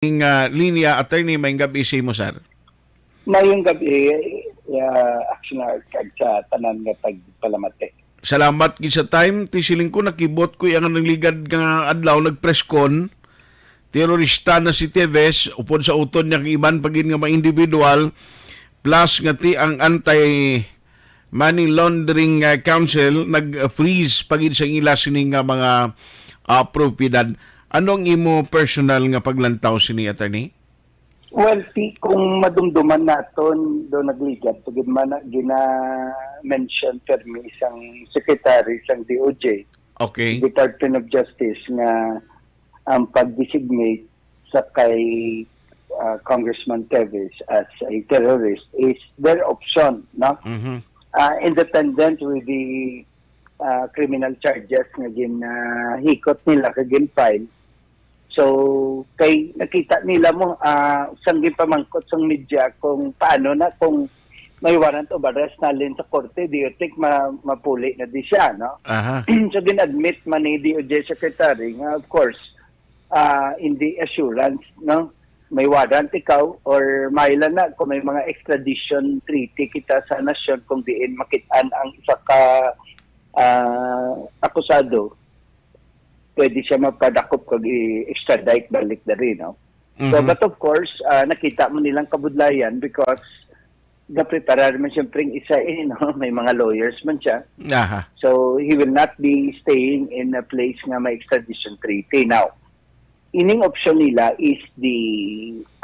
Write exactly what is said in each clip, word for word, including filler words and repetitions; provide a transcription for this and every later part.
ning, ah, linya, attorney, may gabi sa imo, sir. Mayong gabi, ah, Action Art, kag sa tanan nga tagpalamati. Salamat gid sa time. Ti siling ko, nakibot ko ang nangligad nga adlaw, nag-press con. Terorista na si Teves, upod sa uton niya kag iban pa gid nga mga individual, plus nga ti ang anti Money Laundering, ah, Council nag-freeze pa gid sa ila sini nga mga, ah, propiedad. Ano ang imo personal nga paglantaw sini, attorney? Well, ti, kung madumduman naton, do nagligad, to gid man na gina-mention permi sang secretary sang D O J, Okay. Department of Justice, nga ang pag-designate sa kay, ah, Congressman Teves as a terrorist is their option, no? Mhm. Ah, independent with the, ah, criminal charges nga ginahikot nila kag gin-file. So, kay nakita nila mo, ah, sang ginpamangkot sang media kung paano na, kung may warrant of arrest nalin sa korte, do you think ma-, mapuli na di siya, no? Aha. So, gin-admit man ni D O J Secretary nga, of course, ah, in the assurance, no? May warrant ikaw or may lang na kung may mga extradition treaty kita sa nasyon kung diin makit-an ang isa ka, ah, akusado, pwede siya mapadakop kag i-extradite balik diri, no? So, Mhm. But of course, ah, nakita mo nilang kabudlayan because gapreparar man siyempre ang isa, eh, no? May mga lawyers man siya. Aha. So, he will not be staying in a place nga may extradition treaty. Now, ining option nila is the,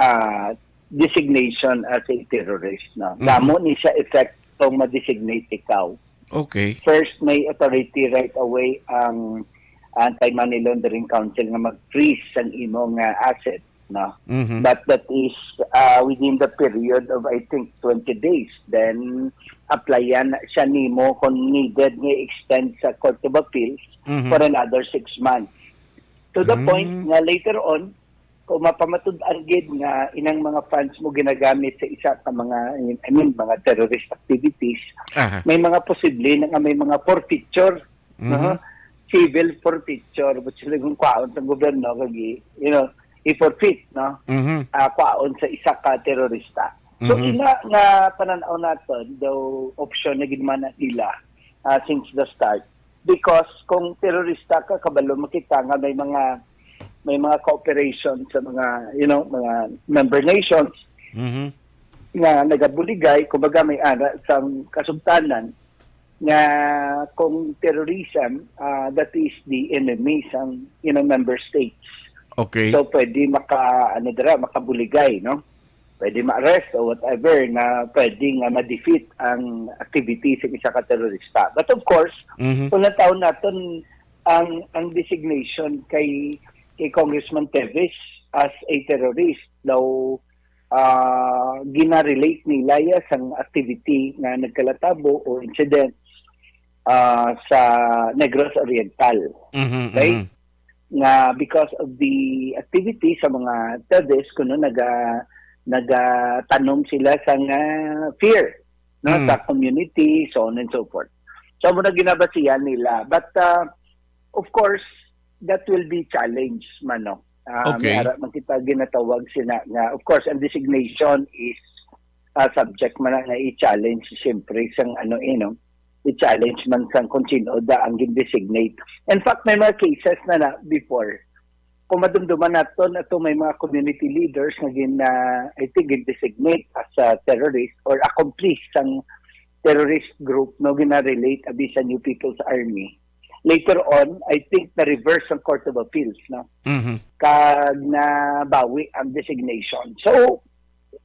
ah, designation as a terrorist, no? Mhm. Damo ni siya effect kung ma-designate ikaw. Okay. First, may authority right away ang Anti-Money Laundering Council nga mag-freeze sang imo nga asset, no? Mhm. But that is, uh, within the period of, I think, twenty days. Then, applyan na siya nimo kung needed nga extend sa Court of Appeals Mhm. for another six months. To the Mm. point nga later on, kung mapamatud-an gid nga inang mga funds mo ginagamit sa isa ka mga, I mean, mga terrorist activities, Aha. may mga posible na nga may mga forfeiture, no? Mhm. Civil forfeiture, but sila kung kwaon sa gobyerno, kag i-, you know, i-forfeit, no? Mhm. Ah, kwaon sa isa ka terorista. So, Mhm. ina nga panan-aw naton, daw option na gid man na nila, ah, since the start. Because kung terorista ka, kabalo mo kita nga may mga, may mga cooperation sa mga, you know, mga member nations Mhm. nga nagabuligay, kumbaga may ara sang kasugtanan nga kung terrorism, ah, that is the enemy sang, you know, member states. Okay. So, pwede maka, ano dira, makabuligay, no? Pwede ma-arrest o whatever na pwede nga ma-defeat ang activity sa isa ka terorista. But of course, Mhm. kung natawon naton ang, ang designation kay, kay Congressman Teves as a terrorist, daw, ah, gina-relate nila ya sang activity nga nagkalatabo o incidents, ah, sa Negros Oriental. Mhm, Okay? mhm. Nga because of the activity sa mga Teves, kuno naga-, nagatanom sila sang fear, no, Mm. sa community, so on and so forth. So, amo na ginabasihan nila. But, uh, of course, that will be challenged man, no? Ah, Okay. May ara man kita ginatawag sina nga, of course, ang designation is, ah, subject man na nga i-challenge, siyempre, sang ano, eh, no? I-challenge man sang kung sino da ang gin-designate. In fact, may mga cases na na before. Kung madumduman naton, ato may mga community leaders nga gin-, ah, I think, gin-designate as a terrorist or accomplice sang terrorist group, no, gina-relate abi sa New People's Army. Later on, I think na-reverse ang Court of Appeals, no? Mhm. Kag nabawi ang designation. So,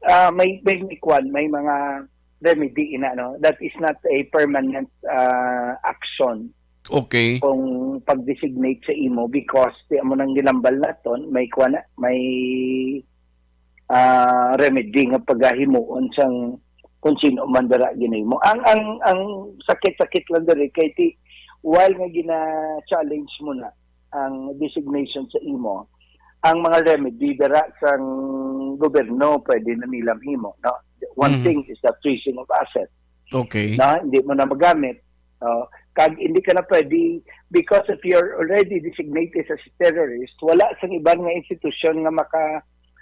ah, may, may, may kwan, may mga remedy ina, no? That is not a permanent, ah, action. Okay. Kung pag-designate sa imo because di amo nang gilambal naton, may kwan na, may ah, remedy nga pagahimuon sang kung sino man dira ginahimo. Ang, ang, ang sakit-sakit lang diri kay ti, while nga gina-challenge mo na ang designation sa imo, ang mga remedy dira sang gobyerno pwede na nilang himo, no? One Mhm. thing is the freezing of asset. Okay. No, hindi mo na magamit. Oh, kag hindi ka na pwede, because if you're already designated as a terrorist, wala sang iban nga institusyon nga maka,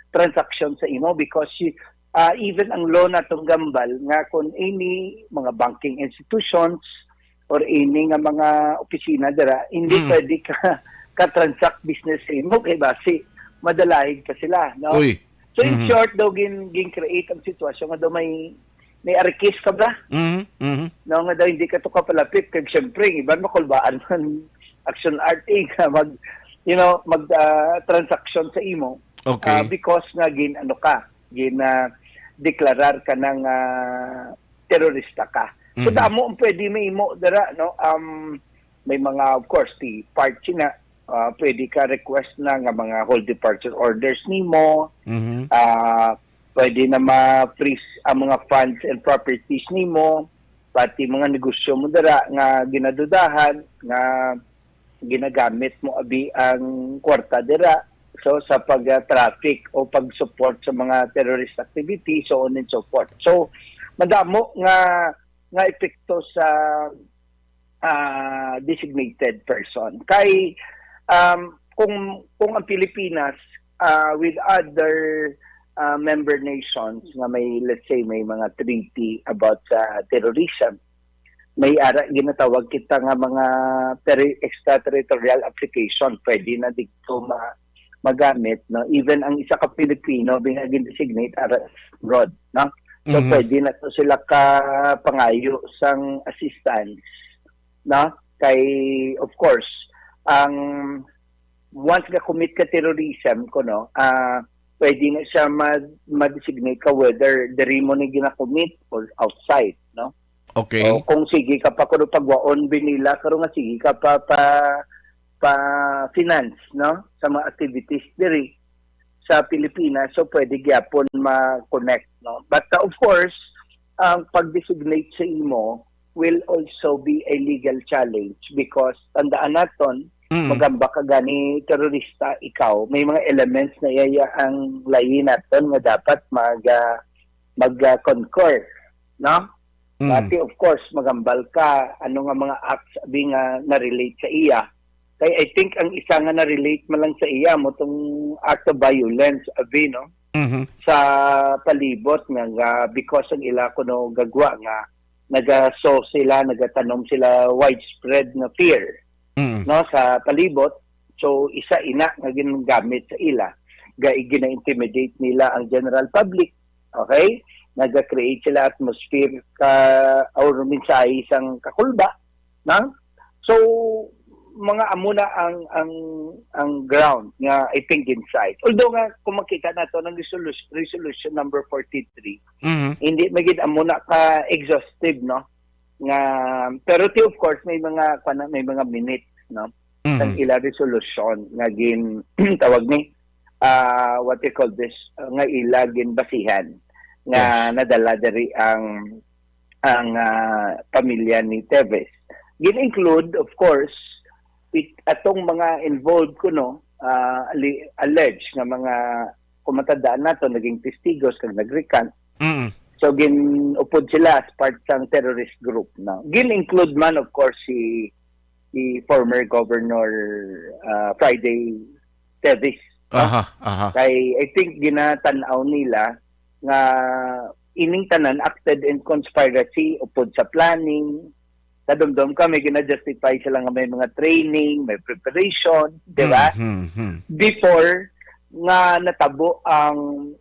transaction sa imo because you, ah, even ang law natong gambal nga kung any mga banking institutions or any nga mga opisina dira, hindi Mm. pwede ka ka-transact business sa imo kay basi madalahig ka sila, no? Uy. So, in Mhm. short, daw gin gin-create ang sitwasyon nga daw may may arikis ka ba? Mhm, mhm. No, nga daw hindi ka to kapalapit kay siyempre, ang iban makulbaan man action art, eh, nga mag, you know, mag, ah, transaction sa imo. Okay. Ah, because nga gin, ano ka, gin, ah, deklarar ka ng, ah, terorista ka. So, Mhm. damo ang pwede mahimo dira, no? Um, may mga, of course, the part sina, ah, pwede ka request na nga mga hold departure orders nimo, Mhm. ah, pwede na ma-freeze ang mga funds and properties nimo, pati mga negosyo mo dira nga ginadudahan nga ginagamit mo abi ang kwarta dira. So, sa pag-traffic o pag-support sa mga terrorist activity, so on and so forth. So, madamo nga, nga epekto sa, ah, designated person. Kay, um, kung, kung ang Pilipinas, ah, with other, ah, member nations nga may, let's say, may mga treaty about sa terrorism, may ara ginatawag kita nga mga terri-, extraterritorial application. Pwede na dito ma-, magamit, no? Even ang isa ka Pilipino, bina-, gin-designate ara abroad, no? So, Mhm. pwede na to sila ka pangayo sang assistance, no? Kay, of course, ang once nga commit ka terrorism, kuno, ah, pwede na siya ma-, ma-designate ka whether diri mo ni gina-commit or outside, no? Okay. O kung sige ka pa kuno pagwaon binila, karon nga sige ka pa, pa, pa finance, no? Sa mga activities diri sa Pilipinas, so pwede gyapon ma-connect, no? But, uh, of course, ang pag-designate sa imo will also be a legal challenge because tandaan naton, Mm. magamba ka gani terorista ikaw, may mga elements na iya ang layi naton nga dapat mag, ah, mag, ah, concur, no? Mm. Dati, of course, magambal ka ano nga mga acts abi nga na-relate sa iya. Kay I think ang isa nga na-relate man lang sa iya mo tong act of violence abi, no? Mhm. Sa palibot nga, nga because ang ila kuno gagwa nga nagaso sila, nagatanom sila widespread nga fear, Mm. no, sa palibot. So, isa ina nga ginagamit sa ila. Ga-, gina-intimidate nila ang general public. Okay? Naga-create sila atmosphere ka, or mensahe sang kakulba, no? So, mga amo na ang, ang, ang ground nga I think inside. Although nga, kung makita nato ng resolu-, resolution number forty-three, Mhm. hindi magid amo na ka exhaustive, no? Nga, pero ti, of course, may mga, kuwan na, may mga minutes, no? Mhm. Sang ila resolution nga gin, tawag ni, ah, what you call this, uh, nga ila ginbasihan nga Yes. nadala diri ang, ang, ah, pamilya ni Teves. Gin-include, of course, it, atong mga involved kuno, ah, ali-, alleged nga mga, kung matandaan nato, naging testigos kag nag-recant. Mm. So, gin-upod sila as part sang terrorist group, no? Gin-include man, of course, si, si former Governor, ah, Friday Tevis, no? Aha, aha. Kay, I think, ginatan-aw nila nga ining tanan acted in conspiracy, upod sa planning. Kadumdom ka, may gina-justify sila nga may mga training, may preparation, di ba? Mm, mm, mm. Before nga natabo ang,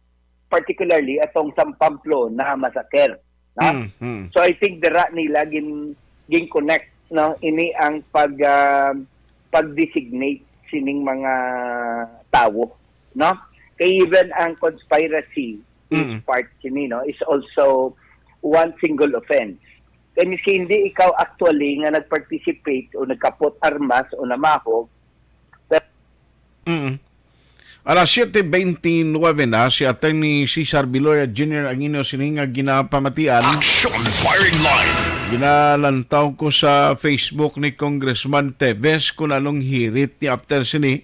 particularly atong sa Pamplona massacre, no? Mm, mm. So, I think dira nila gin-, gin-connect, no, ini ang pag, ah, pag-designate sining mga tawo, no? Kay even ang conspiracy is Mm. part sini, no, is also one single offense. Kay miski hindi ikaw actually nga nag-participate o nagkapot armas o namahog, pero Mm. Alas siete veintinuebe na, si Attorney Cesar Viloria Junior ang inyo sini nga ginapamatian. Action Firing Line. Ginalantaw ko sa Facebook ni Congressman Teves kung anong hirit ni after sini,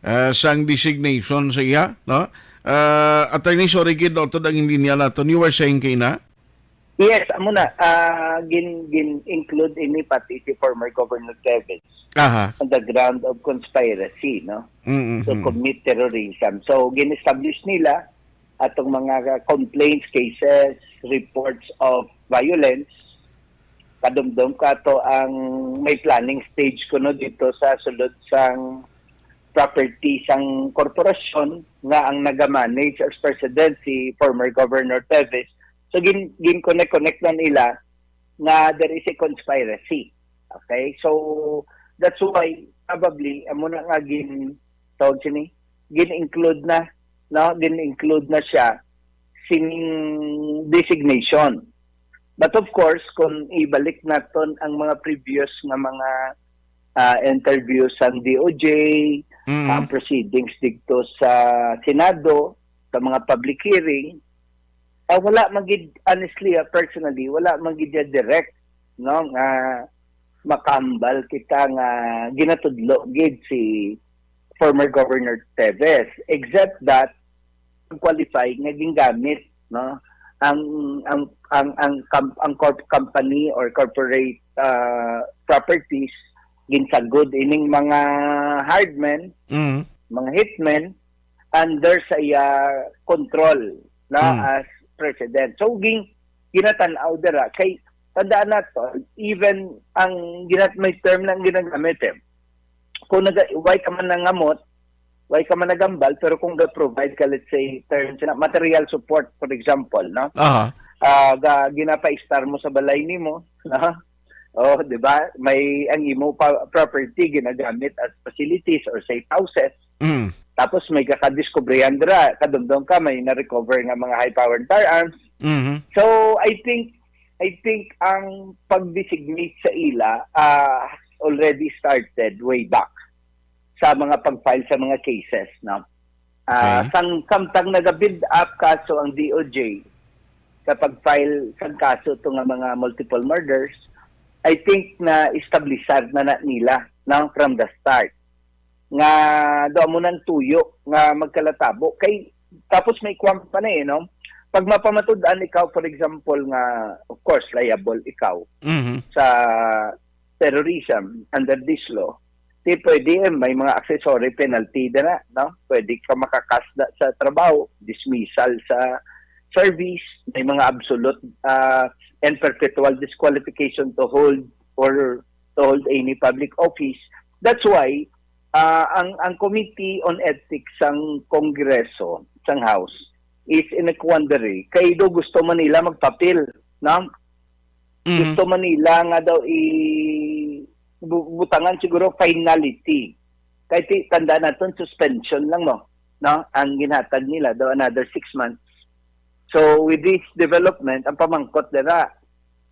eh, sang designation sa iya, no? Eh, Attorney, sorry gid, nautod ang linya naton. You were saying kay na? Yes, amo na. Ah, gin, gin-include ini pati si former Governor Teves Aha. on the ground of conspiracy, no? Mm-hmm. To commit terrorism. So, gin-establish nila atong mga complaints, cases, reports of violence. Kadumdom ka to ang may planning stage kuno dito sa sulod sang property sang korporasyon nga ang nagamanage as president si former Governor Teves. So, gin, gin-connect-connect na nila nga there is a conspiracy. Okay? So, that's why probably, amo na nga gin, tawag sini, gin-include na, no? Gin-include na siya sining designation. But of course, kung ibalik naton ang mga previous nga mga ah, interview sang D O J, Mm. ang proceedings dito sa Senado, sa mga public hearing, ah, wala man gid, honestly, ah, personally, wala man gid ya direct, no, nga makahambal kita nga ginatudlo gid si former Governor Teves, except that qualify nga gingamit, no, ang, ang, ang, ang, com-, ang corp-, company or corporate, ah, properties ginsagod ining mga hardmen, Mm. mga hitmen, under sa iya control, no, Mm. as president. So, ging-, ginatan-aw dira kay, tandaan nato, even ang ginat-, may term na ang ginagamit, eh. Kung naga-, why ka man nangamot, why ka man nagambal, pero kung ga-provide ka, let's say, term sila, material support, for example, no? Aha. Ah, ga-, ginapa-star mo sa balay nimo, no? Oh, di ba? May ang imo pa, property ginagamit as facilities or safe houses. Mm. Tapos may kakadiskubrihan dira, kadumdom ka, may na-recover nga mga high-powered firearms. Mhm. So, I think, I think ang pag-designate sa ila, ah, already started way back sa mga pag-file sa mga cases, no? Ah, Okay. sang, samtang naga-build up kaso ang D O J sa pag-file sang kaso to nga mga multiple murders, I think na establisar na, na nila, no, from the start. Nga do amo nang tuyo nga magkalatabo. Kay, tapos may kuwan pa na eh, no? Pag mapamatud-an ikaw, for example, nga, of course, liable ikaw Mhm. sa terrorism under this law, di pwede, eh, may mga accessory penalty na, no? Pwede ka makakasda sa trabaho, dismissal sa service, may mga absolute, ah, and perpetual disqualification to hold or to hold any public office. That's why, ah, ang, ang Committee on Ethics sang Kongreso, sang House, is in a quandary. Kay do gusto man nila magpapil, no? Mhm. Gusto man nila nga daw i-, bu-, butangan siguro finality. Kay ti-, tanda naton, suspension lang, no? No? Ang ginhatag nila daw another six months. So, with this development, ang pamangkot dira,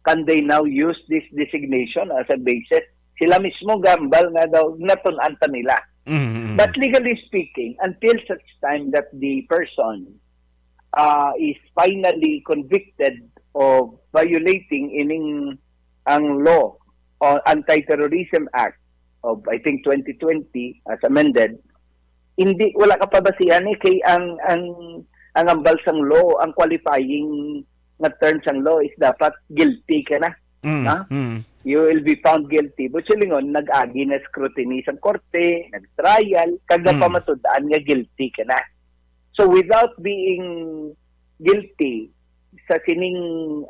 can they now use this designation as a basis? Sila mismo gambal nga daw natun-an pa nila. Mhm. But legally speaking, until such time that the person, uh, is finally convicted of violating ining ang law o Anti-Terrorism Act of, I think, twenty twenty as amended, hindi, wala ka pabasihan eh, kay ang, ang, ang ambal sang law, ang qualifying nga term sang law is dapat guilty ka na. Mm, Ha? mm. You will be found guilty. But silingon, nag-agi na scrutiny sang korte, nag-trial, kag Mm. napamatud-an nga guilty ka na. So without being guilty sa sining,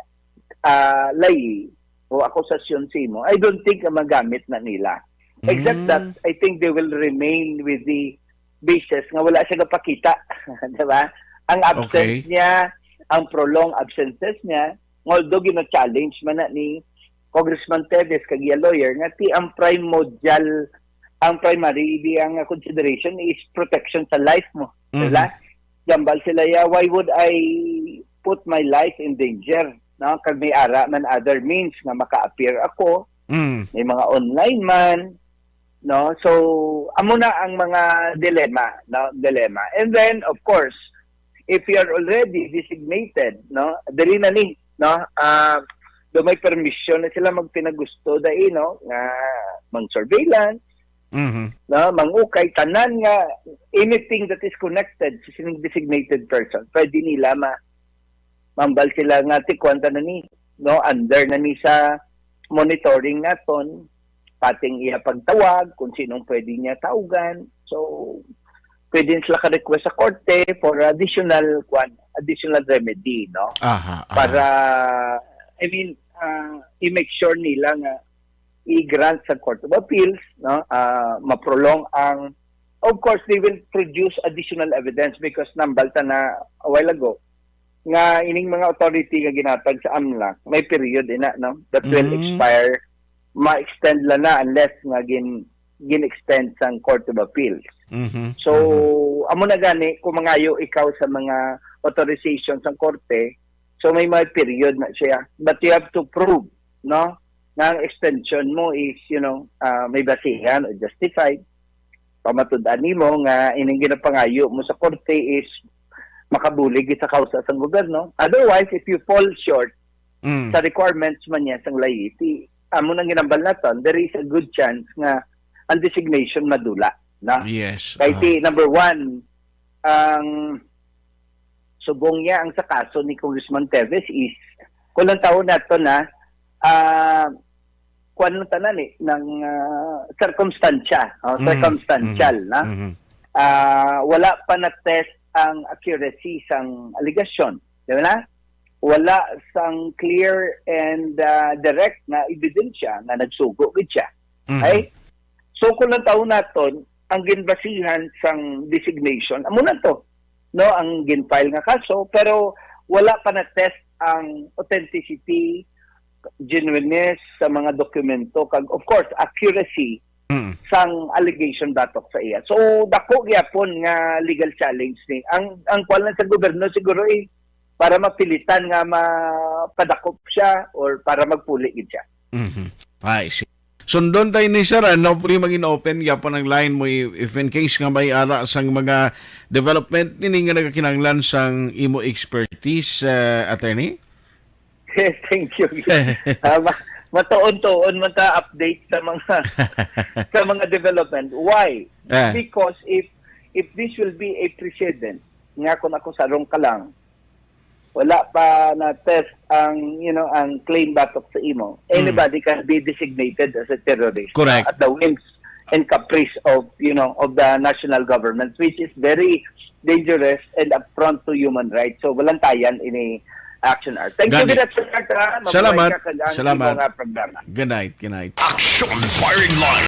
ah, layi o akusasyon sa imo, I don't think nga magamit na nila. Except Mm. that I think they will remain with the basis nga wala siya gapakita, di ba? Ang absence Okay. niya, ang prolonged absences niya, although gina-challenge man na ni Congressman Teves kag iya lawyer nga ti ang primordial, ang primary di ang consideration is protection sa life mo, Mhm. di ba? Gambal sila ya, "Why would I put my life in danger?" No? Kag may ara man other means nga maka-appear ako, Mm. may mga online man, no? So, amo na ang mga dilemma, no? Dilemma. And then, of course, if you are already designated, no? Dili na ni, no? Ah, do may permisyon na sila magpinagusto dai, no? Nga mang-surveillance, Mhm. no? Mangukay, tanan nga anything that is connected sa sining designated person, pwede nila ma-, mambal sila nga, "Ti, kuwan ta na ni, no, under na ni sa monitoring naton, pati ang iya pagtawag, kung sinong pwede niya tawgan. So, pwede sila ka-request sa korte for additional, kwan, additional remedy, no? Aha, aha. Para, I mean, ah, i-make sure nila nga i-grant sa Court of Appeals, no? Ah, ma-prolong ang, of course, they will produce additional evidence because nambal ta na a while ago nga ining mga authority nga ginatag sa amlac, may period ina, no? That will Mm. expire, ma-extend lang na unless nga gin gin-extend sang Court of Appeals. Mhm. So, amo na gani, kung mangayo ikaw sa mga authorization sang korte, so may mga period na siya. But you have to prove, no, nga ang extension mo is, you know, ah, may basihan o justified. Pamatud-an nimo nga ining ginapangayo mo sa korte is makabulig sa kausa sang gobyerno. Otherwise, if you fall short Mm. sa requirements man niya sang laity, amo nang ginambal naton, there is a good chance nga ang designation madula na. Yes. Kay Ah. ti, number one, ang subong niya ang sa kaso ni Congressman Teves is, kung lang taon nato na, ah, kuwan lang tanan eh, ng ah, circumstansya, oh, Mm, circumstantial mhm, na. Mhm. Ah, wala pa na-test ang accuracy sang alegasyon. Di ba na? Wala sang clear and ah, direct nga ebidensya nga nagsugo gid siya. Mhm. Ay? So kung ang taon naton, ang ginbasihan sang designation, amo na to, no, ang gin-file nga kaso, pero wala pa na-test ang authenticity, genuineness sa mga dokumento, kag of course, accuracy Mm. sang allegation batok sa iya. So, dako gyapon nga legal challenge ni. Ang ang kuwan lang sa gobyerno siguro eh, para mapilitan nga mapadakop siya or para magpuli gid siya. Mhm. I see. Sundon tayo ni sir, ano, pwede maging open gyapon ang line mo if, if in case nga may ara sang mga development nini nga nagakinahanglan sang imo expertise, uh, attorney? Yes, thank you. Ah, ma- matuon-tuon man ta update sa mga sa mga development. Why? Ah. Because if if this will be a precedent, nga kung ako sarong ka lang, wala pa na-test ang, you know, ang claim batok sa imo, anybody can be designated as a terrorist Correct. at the whims and caprice of, you know, of the national government, which is very dangerous and affront to human rights. So, walang tayan ini action art. Thank you, Gani. Director Carter. Mabuhay Salamat. ka kag ang Salamat. imo nga programa. Good night, good night. Action Firing Line.